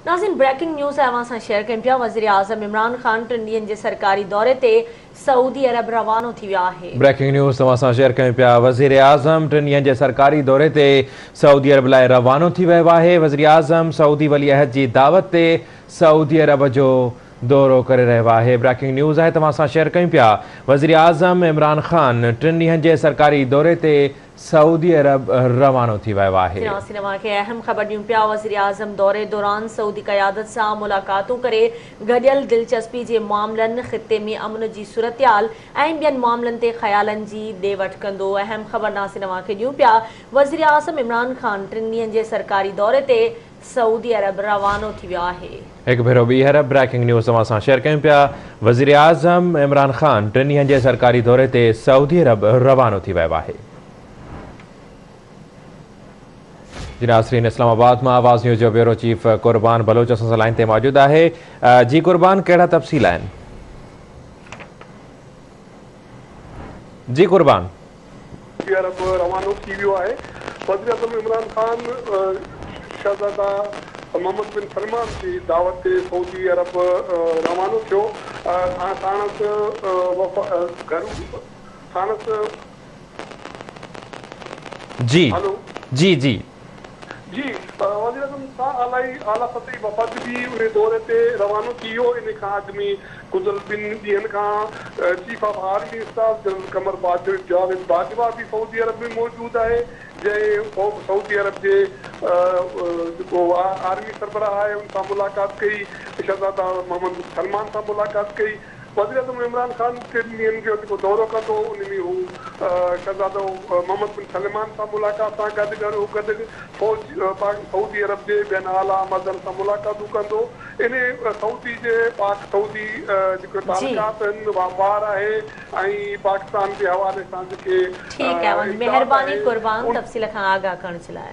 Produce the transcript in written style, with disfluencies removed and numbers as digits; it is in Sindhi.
ناظرين بريڪنگ نيوز اوهان سان شيئر ڪيون پيا وزيراعظم عمران خان ٽن ڏينهن جي سرڪاري دوري تي سعودي عرب روانو ٿي ويو آهي. بريڪنگ نيوز اوهان سان شيئر ڪيون پيا وزيراعظم ٽن ڏينهن جي سرڪاري دوري تي سعودي عرب لاء روانو ٿي ويو آهي وزيراعظم سعودي ولي عهد جي دعوت تي سعودي عرب جو دورو ڪري رهيو آهي بريڪنگ نيوز آهي توهان سان شيئر ڪيون پيا وزيراعظم عمران خان ٽن ڏينهن جي سرڪاري دوري تي سعودي عرب روانو ٿي ويو آهي. ناظرين اوهان کي اهم خبر ڏيون پيا وزيراعظم دوري دوران سعودي قيادت سان ملاقاتون ڪري گڏيل دلچسپي جي معاملن، خطي ۾ امن جي صورتحال ۽ ٻين معاملن تي خيالن جي ڏي وٺ ڪندو. اهم خبر ناظرين اوهان کي ڏيون پيا وزيراعظم عمران خان ٽن ڏينهن جي سرڪاري دوري تي سعودي عرب روانو ٿي ويو آهي. هڪ ڀيرو ٻيهر بريڪنگ نيوز اوهان سان شيئر ڪيون پيا وزيراعظم عمران خان ٽن ڏينهن جي سرڪاري دوري تي سعودي عرب روانو ٿي ويو آهي. جي ناظرين اسلام آباد مان آواز نيوز جو بيورو چيف قربان بلوچ اسان سان لائين تي موجود آهي جي قربان ڪهڙا تفصيل آهن جي قربان. سعودي عرب روانو ٿي ويو آهي. وزيراعظم عمران خان شهزاده محمد بن سلمان جي دعوت تي سعودي عرب روانو ٿيو ساڻس گهرو ساڻس جي جي جي. جي وزيراعظم سان اعلائي اعليٰ سطحي وفد به انهي دوري تي روانو ٿي ويو انهي کان اڳ ۾ گذريل ٻن ڏينهن کان chief of army staff general Qamar Javed Bajwa به سعودي عرب ۾ موجود آهي جنهن سعودي عرب جي جيڪو آرمي سربراهه آهي ان سان ملاقات ڪئي شهزاده محمد بن سلمان سان ملاقات ڪئي وزيراعظم عمران خان ٽن ڏينهن جو جيڪو دورو ڪندو ان ۾ هو شهزادو محمد بن سلمان سان ملاقات سان گڏ گڏ فوج سعودي عرب جي ٻين اعليٰ عملدارن سان ملاقاتون ڪندو انهي سعودي جي پاڪ سعودي جيڪي تعلقات آهن واپار آهي ۽ پاڪستان جي حوالي سان جيڪي ٺيڪ آهي امداد مهرباني آهي قربان ان تفصيل کان آگاهه ڪرڻ جي لاء.